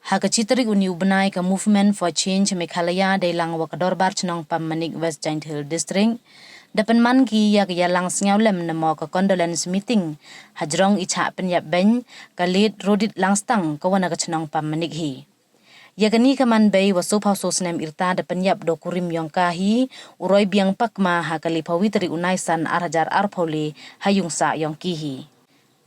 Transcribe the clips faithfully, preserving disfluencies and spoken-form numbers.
Ha ka chi tarik uni u bnai ka Movement for Change Meghalaya deilang wa ka Dorbar Chnong Pammanik West Jaintia Hills District da pynman ki ya ka yalang sngewlem namo ka condolence meeting hajrong i chah pynyap beiñ ka Late Rodit Langstang ka wa na ka chnong Pammanik hi. Ya kani ka man bei wa soophaw soo snem yrta da pynyap da u kurim yong ka hi, u Roibiang Pakma, ha ka lephaw wi tarik u Naisan ar hajar arphaw le ha yung sah yong ki hi.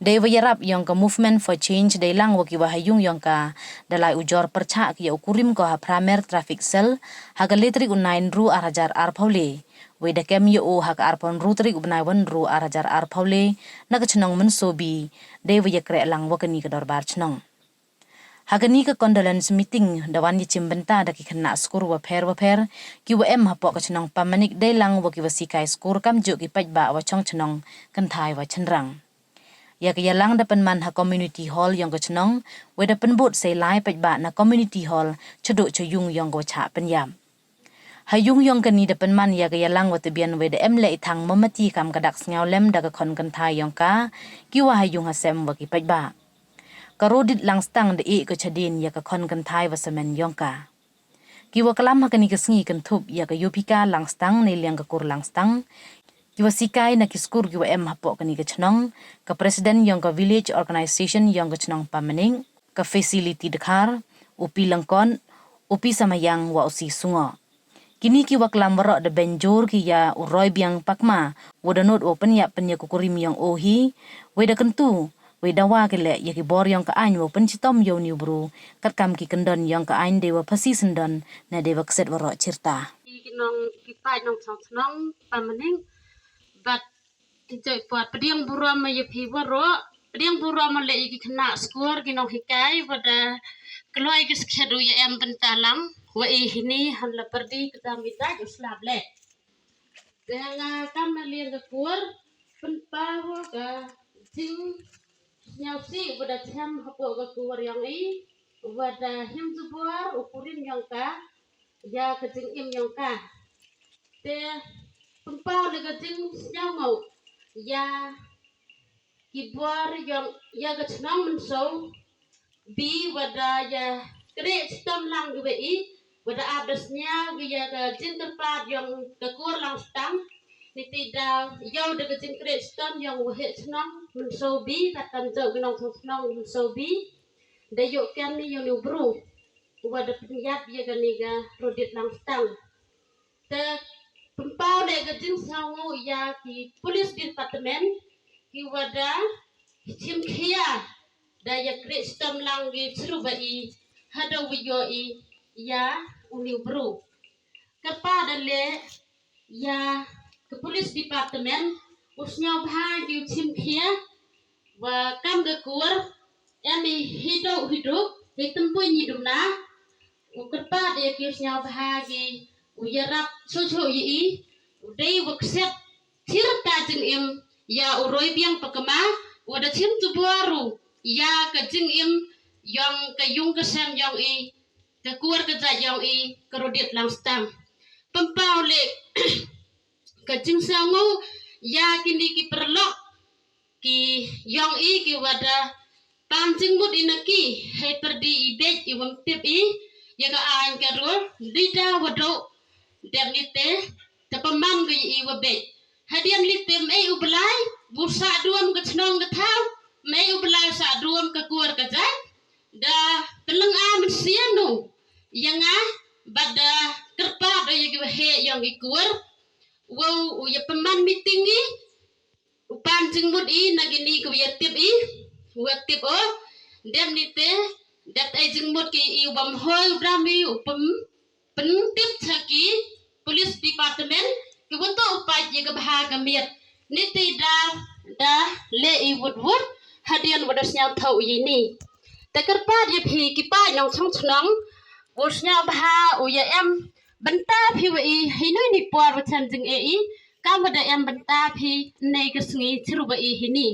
Dei wa yarap yong ka Movement for Change deilang wa ki wa ha yung yong ka, da lai ujor pyrchah ki ya u kurim ko ha Phramer Traffic Cell ha ka le tarik u Naisan ar hajar arphaw le. Wei da kem ya u ha ka arphaw ynru tarik u bnai wa ynru ar hajar arphaw le na ka chnong Mynsobi, dei wa yakreh lang wa kani ka dorbar chnong. Ha kani ka condolence meeting da wan ya chimbynta da ki khynnah skur wapher wapher ki wa em hapoh ka chnong Pammanik deilang wa ki wa sikai skur kamjooh ki paidbah wa chong chnong, kynthai wa chynrang. Ya ka yalang da pynman ha community hall yong ka chnong, wei da pynbud sei lai paidbah na community hall chadooh cha yung yong ka wa chah pynyap. Ha yung yong kani da pynman ya ka yalang wa tbian wei da em leh i thang momati kam ka dak sngewlem da ka khon kynthai yong ka, ki wa ha yung ha sem wa ki paidbah. Ka Rodit Langstang da ih ko chadien ya ka khon kynthai wa samen yong ka. Ki wa klam ha kani ka sngi kynthup ya ka Yopika Langstang neiliang ka kur Langstang, ki wa sikai na ki skur ki wa em hapoh kani ka chnong, ka president yong ka village organisation yong ka chnong Pammanik, ka facility dkhar, u Pi Langkon, u Pi Samayang wa u Si Sungo. Kini ki wa klam waroh da beiñ jur ki ya u Roibiang Pakma, wa da nud wa pynyap pyn ya ka kurim yong u hi, wei da kyntu, wei da wa ki leh ya ki bor yong ka aiñ wa pynchitom ya uni u bru, katkam ki kyndon yong ka aiñ dei wa phasi syndon, na dei wa kset waroh chirta. Ki nong ki paid nong chong chnong Pammanik, bad Jooh pat pdiang burom ya phi waroh, pdiang burom leh ya ki khynnah skur ki nonghikai wa da kloi ki skhiat u ya em bynta lang wa i hini han la pyrdi kdam i dait u slap leh. Te nga kam na liang ka kur, pynpaw ka jingsñiawsih wa da chem hapoh ka kur yong i, wa da him jubor u kurim yong ka ya ka jingim yong ka. Te pynpaw leh ka jingsñiawngooh ya ki bor yong ya ka chnong Mynsobi wa da ya kreh chitom lang ki wa i, wa da ap da sñiaw ki ya ka jingkyrpad yong ka kur Langstang. Niti da yoh da ka jingkreh chitom yong u waheh chnong Mynsobi, katkam jooh ki nong chong chnong Mynsobi, da yoh kem ni yong u bru wa da pynyap ya kani ka Rodit Langstang. Te pynpaw leh ka jingsñiawngooh ya ki police department ki wa da chimkhia da ya kreh chitom lang ki chirup wa i hadooh wa yoh i ya uni u bru. Kyrpad leh ya ka police department u sñiawbha ki u chimkhia wa kam ka kur em i hi dooh hi duk, hi tymbuñ hi duna. U kyrpad ya ki u sñiawbha ki u yarap chooh chooh ya i, u dei wa kset chirta jingim ya u Roibiang Pakma, wa da chim jubor u ya ka jingim yong ka yung ka sem yong i, ka kur ka jait yong i, ka Rodit Langstang. Pynpaw leh ka jingsñiawngooh ya kini ki paralok ki yong i ki wa da pan jingmut i na ki, hei pyrdi i beit i wym tip i ya ka aiñ ka rul, dei da wa dooh. Dep nite te pynman ka ya i wa beit. Hadien lite mei u Blai bu sah duam ka chnong ka thaw, mei u Blai sah duam ka kur ka jait. Da pynlynga mynsiem u ya nga, bad da kyrpad da ya ki waheh yong ki kur wow u ya pynman meeting i, u pan jingmut i na kini ki wa ya tip i, wa tip o. Dep nite, dep e jingmut ki i u bam hoi u dam i u pyn pyntip cha ki police department ki wa toh u pait ya ka bha ka miat. Niti da, da leh i wut wut hadien wa da sñiawthooh ya ini. Te kyrpad ya phi ki paid nong chong chnong, u sñiawbha u ya em bynta phi wa i hini ni por wa chem jingeh i, kam wa da em bynta phi nei ka sngi chirup wa i hini.